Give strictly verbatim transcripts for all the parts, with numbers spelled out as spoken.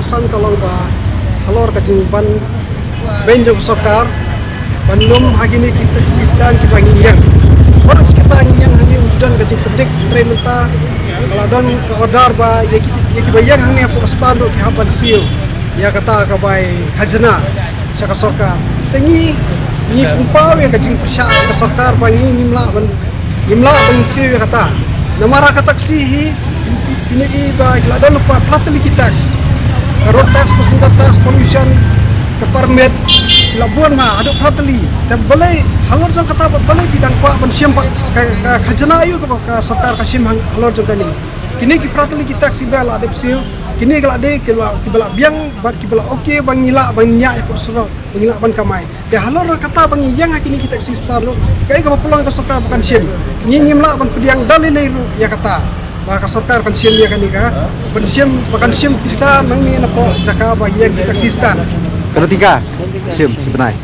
San ka long ba halor ka jingban beiñ jong ka sorkar ban lum ha kine ki taxi stand kiba ngi ïeng. Bad shi kata ngi ïeng hangne, u don ka jingpyndik, hynrei mynta ka la don ka order ba ïa ki, ïa kiba ïeng hangne hapoh stand ruh ki hap ban siew ïa kata ka bai khajna sha ka sorkar. Te ngi, ngi pynpaw ïa ka jingpyrshah ka sorkar ba ngi ngim lah ban, ngim lah ban siew ïa kata. Namar ha ka taxi hi, phi, phin ïohi ba ki la don lypa phra tylli ki tax. Ka road tax, passenger tax, pollution, ka permit, ki la bun ma haduh phra tylli. Te balei halor jong kata, balei phi dang kwah ban shim pat ka, ka khajna aïu kaba ka sorkar ka shim hang halor jong kane? Kine ki phra tylli ki tax kiba la dep siew, kine ki la dei kiba, kiba la biang bad kiba la okay ba ngi lah ban ïaid hapoh surok, ba ngi lah ban kamai. Te halor kata ba ngi ïeng ha kine ki taxi stand ruh, kaei kaba pynlong ka sorkar ba kan shim? Ngi ngim lah ban pdiang da lei lei ruh ïa kata ba ka sorkar kan shim ïa kane, ka ban shim, ba kan shim pisa nangne napoh jaka ba ïeng ki taxi stand. Ka ruh tyngka, shim shi bnai,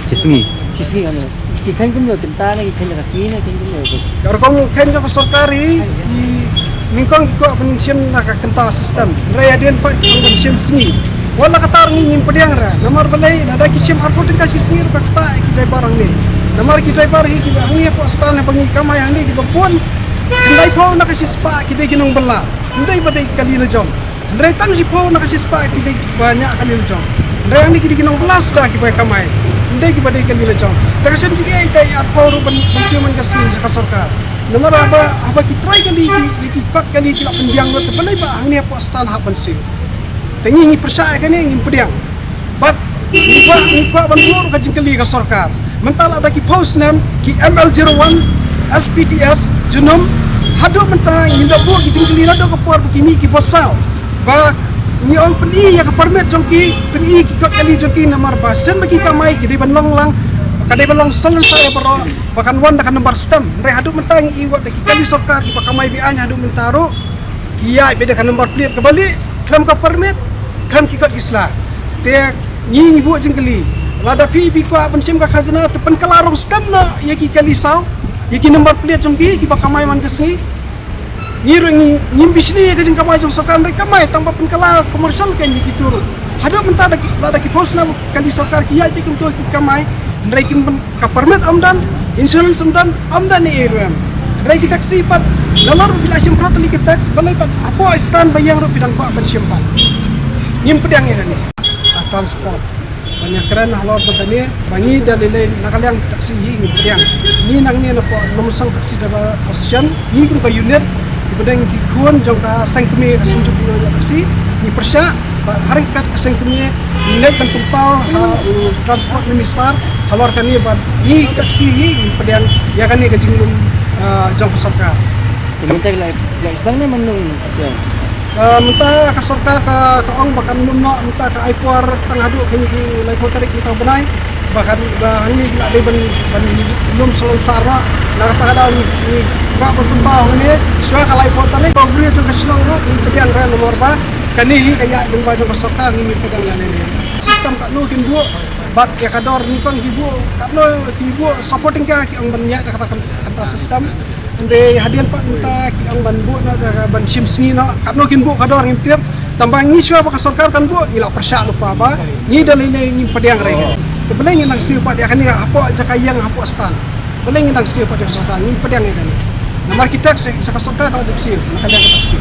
shi sngi. Shi sngi, ano? Ki kheiñ kumno, kynta ne ki kheiñ ka sngi ne, kheiñ kumno? Ka rukom kheiñ ka sorkar hi, ki nyngkong ki kwah ban shim na ka kynta system. Hynrei hadien pat ki ong ban shim sngi. Wat la katta ruh ngi ngim pdiang re. Namar balei? Lada ki shim arphew tyngka shi sngi ruh ka ktah ïa ki driver hangne. Namar ki driver hi kiba hangne hapoh stand ba ngi kamai hangne kiba bun, hynriewphew na ka shispah ki dei ki nongbylla. Ym dei ba dei kali la jong. Hynrei tang shiphew na ka shispah ki dei kiba ñiah kali la jong. Hynrei hangne ki dei ki nongbylla suda kiba kamai. Ym dei kiba dei kali la jong. Te ka shem jingeh ïa ki arphew ruh ban, ban siew man ka sngi sha ka sorkar. Namar haba, haba ki trai kali, ki, ki kot kali ki la pynbiang lut, te balei ba hangne hapoh stand hap ban siew? Te ngi, ngi pyrshah ïa kane, ngim pdiang. Bad ngi kwah, ngi kwah ban buh ka jingkylli ka sorkar. Mynta lada ki phew snem ki M L zero one, S P T S, Jnum, haduh mynta ngim da buh ki jingkylli naduh ka por ba ki mih ki bos saw. Ba ngi ong pyni ïa ka permit jong ki, pyni ki kot kali jong ki, namar ba shen ba ki kamai ki dei ban long lang, ka dei ban long salonsar ïa baroh, ba kan wan da ka number stamp. Hynrei haduh mynta ngi ïohi wat da ki kali sorkar kiba kamai be-aiñ haduh mynta ruh ki ïaid beit da ka number plate kaba lieh, khlem ka permit, khlem ki kot ki sla. Te ngi, ngi buh jingkylli, lada phi, phi kwah ban shim ka khajna te pynkylla rong stamp noh ïa ki kali saw, ïa ki number plate jong ki, kiba kamai man ka sngi. Ngi ruh ngi, ngim bishni ïa ka jingkamai jong sorkar, hynrei kamai tang ba pynkylla commercial kein ïa kito ruh. Haduh mynta da ki, lada ki phew snem kali sorkar ki ïaid beit kumto ki kamai, hynrei kim pyn-, ka permit ym don, insurance ym don, ym don ei ei ruh em. Hynrei ki taxi pat, nalor ba phi la shim phra tylli ki tax, balei pat hapoh stand ba ïeng ruh phi dang kwah ban shim pat? Ngim pdiang ïa kane. Ka transport ban ïakren halor jong kane, ba ngi da lei lei na ka liang taxi hi ngim pdiang. Ngi nangne napoh Nongmynsong Taxi Driver Association, ngi kum ka unit kiba dang ki khun jong ka seng kmie ka Seng Jukno ïa taxi, ngi pyrshah ba ha ryngkat ka seng kmie ngi leit ban pynpaw ha u Transport Minister halor kane, ba ngi taxi hi ngim pdiang ïa kane ka jinglum, ah, jong ka sorkar. Te mynta ki la, ki la sdang ne mynno, Siang? Ah, mynta ka sorkar ka, ka ong ba kan lum noh mynta ka ai por tang haduh kine ki laiphew tarik mynta u bnai. Ba kan, ba hangne ki la dei ban, ban lum salonsar noh. Na kata ka daw ngi, ngi kwah ban pynpaw hangne shuwa ka laiphew tarik, ba u briew jong ka shnong ruh ngim pdiang re namar ba kane hi ka ïaid lyngba jong ka sorkar, ngi ngim pdiang lane lane. System katno kin buh bad ïa ka dor nyngkong ki buh, katno ki buh, shiphew tyngka ki ong ban ïaid da kata kan, kata system. Hynrei hadien pat mynta ki ong ban buh noh, ban shim sngi noh, katno kin buh ka dor ngim tip. Tangba ngi shuwa ba ka sorkar kan buh, ngi la pyrshah lypa ba ngi da lei lei ngim pdiang re. Te balei ngin nang siew pat ïa kane hapoh jaka ïeng, hapoh stand? Balei ngin nang siew pat ïa ka sorkar? Ngim pdiang ïa kane. Namar ki tax sha ka sorkar ka la dep siew na ka liang ka taxi.